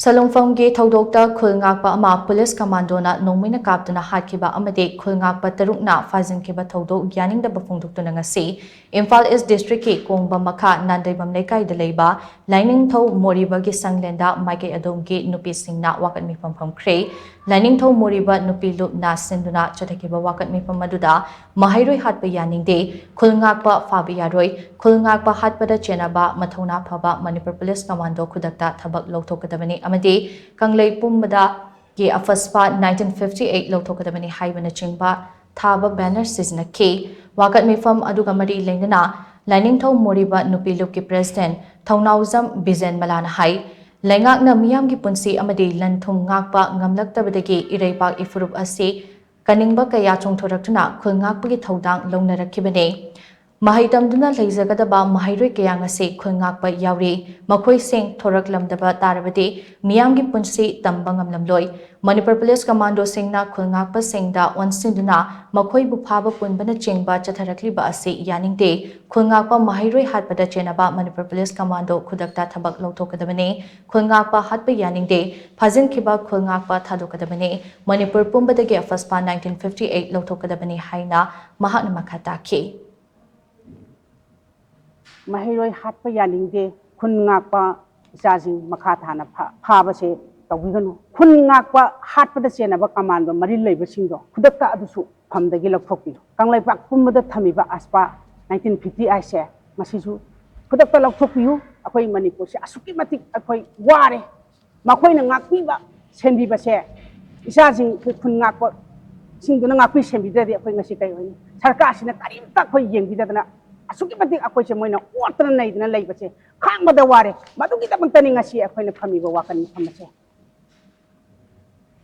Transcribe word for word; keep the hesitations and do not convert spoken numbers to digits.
ꯁꯂꯨꯡꯐꯝꯒꯤ ꯊꯧꯗꯣꯛꯇ ꯈꯨꯜ ꯉꯥꯛꯄ ꯑꯃ ꯄꯨꯂꯤꯁ ꯀꯃꯥꯟꯗꯣꯅ ꯅꯣꯡꯃꯩꯅ ꯀꯥꯞꯇꯨꯅ ꯍꯥꯠꯈꯤꯕ ꯑꯃꯗꯤ ꯈꯨꯜ ꯉꯥꯛꯄ ꯇꯔꯨꯛꯅ ꯐꯥꯖꯤꯟꯈꯤꯕ ꯊꯧꯗꯣꯛ ꯌꯥꯅꯤꯡꯗꯕ ꯐꯣꯡꯗꯣꯛꯇꯨꯅ ꯉꯁꯤ ꯏꯝꯐꯥꯜ ꯏꯁ ꯗꯤꯁꯇ꯭ꯔꯤꯛꯀꯤ ꯀꯣꯡꯕ ꯃꯈꯥ ꯅꯥꯟꯗꯩꯕꯝ ꯂꯩꯀꯥꯏꯗ ꯂꯩꯕ ꯂꯥꯏꯅꯤꯡꯊꯧ ꯃꯣꯔꯤꯕꯒꯤ ꯁꯪꯂꯦꯟꯗ ꯃꯥꯏꯀꯩ ꯑꯗꯣꯝꯒꯤ ꯅꯨꯄꯤꯁꯤꯡꯅ ꯋꯥꯀꯠ ꯃꯤꯐꯝ ꯐꯝꯈ꯭ꯔꯦ꯫ ꯂꯥꯏꯅꯤꯡꯊꯧ ꯃꯣꯔꯤꯕ ꯅꯨꯄꯤ ꯂꯨꯞꯅ ꯁꯤꯟꯗꯨꯅ ꯆꯠꯊꯈꯤꯕ ꯋꯥꯀꯠ ꯃꯤꯐꯝ ꯑꯗꯨꯗ ꯃꯍꯩꯔꯣꯏ ꯍꯥꯠꯄ ꯌꯥꯅꯤꯡꯗꯦ, ꯈꯨꯜ ꯉꯥꯛꯄ ꯐꯥꯕ ꯌꯥꯔꯣꯏ, ꯈꯨꯜ ꯉꯥꯛꯄ ꯍꯥꯠꯄꯗ ꯆꯦꯟꯅꯕ ꯃꯊꯧꯅꯥ ꯐꯕ ꯃꯅꯤꯄꯨꯔ ꯄꯨꯂꯤꯁ ꯀꯃꯥꯟꯗꯣ ꯈꯨꯗꯛꯇ ꯊꯕꯛ ꯂꯧꯊꯣꯛꯀꯗꯕꯅꯤ ꯑꯃꯗꯤ ꯀꯪꯂꯩ ꯄꯨꯝꯕꯗ ꯒꯤ ꯑꯐꯁꯄꯥ nineteen fifty eight ꯂꯧꯊꯣꯛꯀꯗꯕꯅꯤ ꯍꯥꯏꯕꯅꯆꯤꯡꯕ ꯊꯥꯕ ꯕꯦꯅꯔ ꯁꯤꯖꯤꯟꯅꯈꯤ꯫ ꯋꯥꯀꯠ ꯃꯤꯐꯝ ꯑꯗꯨꯒ ꯃꯔꯤ ꯂꯩꯅꯅ ꯂꯥꯏꯅꯤꯡꯊꯧ ꯃꯣꯔꯤꯕ ꯅꯨꯄꯤ ꯂꯨꯞꯀꯤ ꯄ꯭ꯔꯦꯁꯤꯗꯦꯟ ꯊꯧꯅꯥꯎꯖꯝ ꯕꯤꯖꯦꯟ ꯃꯂꯥꯅ ꯍꯥꯏ, ꯂꯩꯉꯥꯛꯅ ꯃꯤꯌꯥꯝꯒꯤ ꯄꯨꯟꯁꯤ ꯑꯃꯗꯤ ꯂꯟ ꯊꯨꯝ ꯉꯥꯛꯄ ꯉꯝꯂꯛꯇꯕꯗꯒꯤ ꯏꯔꯩꯕꯥꯛ ꯏꯐꯨꯔꯨꯞ ꯑꯁꯤ ꯀꯅꯤꯡꯕ ꯀꯌꯥ ꯆꯣꯡꯊꯣꯔꯛꯇꯨꯅ ꯈꯨꯜ ꯉꯥꯛꯄꯒꯤ ꯊꯧꯗꯥꯡ ꯂꯧꯅꯔꯛꯈꯤꯕꯅꯤ꯫ ꯃꯍꯩ ꯇꯝꯗꯨꯅ ꯂꯩꯖꯒꯗꯕ ꯃꯍꯩꯔꯣꯏ ꯀꯌꯥ ꯉꯁꯤ ꯈꯨꯜ ꯉꯥꯛꯄ ꯌꯥꯎꯔꯤ꯫ ꯃꯈꯣꯏꯁꯤꯡ ꯊꯣꯔꯛꯂꯝꯗꯕ ꯇꯥꯔꯕꯗꯤ ꯃꯤꯌꯥꯝꯒꯤ ꯄꯨꯟꯁꯤ ꯇꯝꯕ ꯉꯝꯂꯝꯂꯣꯏ꯫ ꯃꯅꯤꯄꯨꯔ ꯄꯨꯂꯤꯁ ꯀꯃꯥꯟꯗꯣꯁꯤꯡꯅ ꯈꯨꯜ ꯉꯥꯛꯄꯁꯤꯡꯗ ꯑꯣꯟꯁꯤꯟꯗꯨꯅ ꯃꯈꯣꯏꯕꯨ ꯐꯥꯕ ꯄꯨꯟꯕꯅꯆꯤꯡꯕ ꯆꯠꯊꯔꯛꯂꯤꯕ ꯑꯁꯤ ꯌꯥꯅꯤꯡꯗꯦ꯫ ꯈꯨꯜ ꯉꯥꯛꯄ ꯃꯍꯩꯔꯣꯏ ꯍꯥꯠꯄꯗ ꯆꯦꯟꯅꯕ ꯃꯅꯤꯄꯨꯔ ꯄꯨꯂꯤꯁ ꯀꯃꯥꯟꯗꯣ ꯈꯨꯗꯛꯇ ꯊꯕꯛ ꯂꯧꯊꯣꯛꯀꯗꯕꯅꯤ꯫ ꯈꯨꯜ ꯉꯥꯛꯄ ꯍꯥꯠꯄ ꯌꯥꯅꯤꯡꯗꯦ꯫ ꯐꯥꯖꯤꯟꯈꯤꯕ ꯈꯨꯜ ꯉꯥꯛꯄ ꯊꯥꯗꯣꯛꯀꯗꯕꯅꯤ꯫ ꯃꯅꯤꯄꯨꯔ ꯄꯨꯝꯕꯗꯒꯤ ꯑꯐꯁꯄꯥ nineteen fifty eight ꯂꯧꯊꯣꯛꯀꯗꯕꯅꯤ ꯍꯥꯏꯅ ꯃꯍꯥꯛꯅ ꯃꯈꯥ ꯇꯥꯈꯤ꯫ ꯃꯍꯩꯔꯣꯏ ꯍꯥꯠꯄ ꯌꯥꯅꯤꯡꯗꯦ, ꯈꯨꯟ ꯉꯥꯛꯄ ꯏꯆꯥꯁꯤꯡ ꯃꯈꯥ ꯊꯥꯅ ꯐꯥꯕꯁꯦ ꯇꯧꯕꯤꯒꯅꯨ꯫ ꯈꯨꯟ ꯉꯥꯛꯄ ꯍꯥꯠꯄꯗ ꯆꯦꯟꯅꯕ ꯀꯃꯥꯟꯗꯣ ꯃꯔꯤ ꯂꯩꯕꯁꯤꯡꯗꯣ ꯈꯨꯗꯛꯇ ꯑꯗꯨꯁꯨ ꯐꯝꯗꯒꯤ ꯂꯧꯊꯣꯛꯄꯤꯌꯨ꯫ ꯀꯪꯂꯩꯄꯥꯛ ꯄꯨꯝꯕꯗ ꯊꯝꯃꯤꯕ ꯑꯁꯄꯥ nineteen fifty ꯍꯥꯏꯁꯦ ꯃꯁꯤꯁꯨ ꯈꯨꯗꯛꯇ ꯂꯧꯊꯣꯛꯄꯤꯌꯨ꯫ ꯑꯩꯈꯣꯏ ꯃꯅꯤꯄꯨꯔꯁꯦ ꯑꯁꯨꯛꯀꯤ ꯃꯇꯤꯛ ꯑꯩꯈꯣꯏ ꯋꯥꯔꯦ꯫ ꯃꯈꯣꯏꯅ ꯉꯥꯛꯄꯤꯕ ꯁꯦꯟꯕꯤꯕꯁꯦ ꯏꯆꯥꯁꯤꯡ ꯑꯩꯈꯣꯏ ꯈꯨꯟ ꯉꯥꯛꯄꯁꯤꯡꯗꯨꯅ ꯉꯥꯛꯄꯤ ꯁꯦꯟꯕꯤꯗ꯭ꯔꯗꯤ ꯑꯩꯈꯣꯏ ꯉꯁꯤ ꯀꯔꯤ ꯑꯣꯏꯅꯤ? ꯁꯔꯀꯥꯔꯁꯤꯅ ꯀꯔꯤꯝꯇ ꯑꯩꯈꯣꯏ ꯌꯦꯡꯕꯤꯗꯗꯅ ꯑꯁꯨꯛꯀꯤ ꯃꯇꯤꯛ ꯑꯩꯈꯣꯏꯁꯦ ꯃꯣꯏꯅ ꯑꯣꯠꯇꯅ ꯅꯩꯗꯅ ꯂꯩꯕꯁꯦ ꯈꯥꯡꯕꯗ ꯋꯥꯔꯦ꯫ ꯃꯗꯨꯒꯤꯗꯃꯛꯇꯅꯤ ꯉꯁꯤ ꯑꯩꯈꯣꯏꯅ ꯐꯝꯃꯤꯕ ꯋꯥꯀꯠ ꯃꯤꯐꯝ ꯑꯁꯦ꯫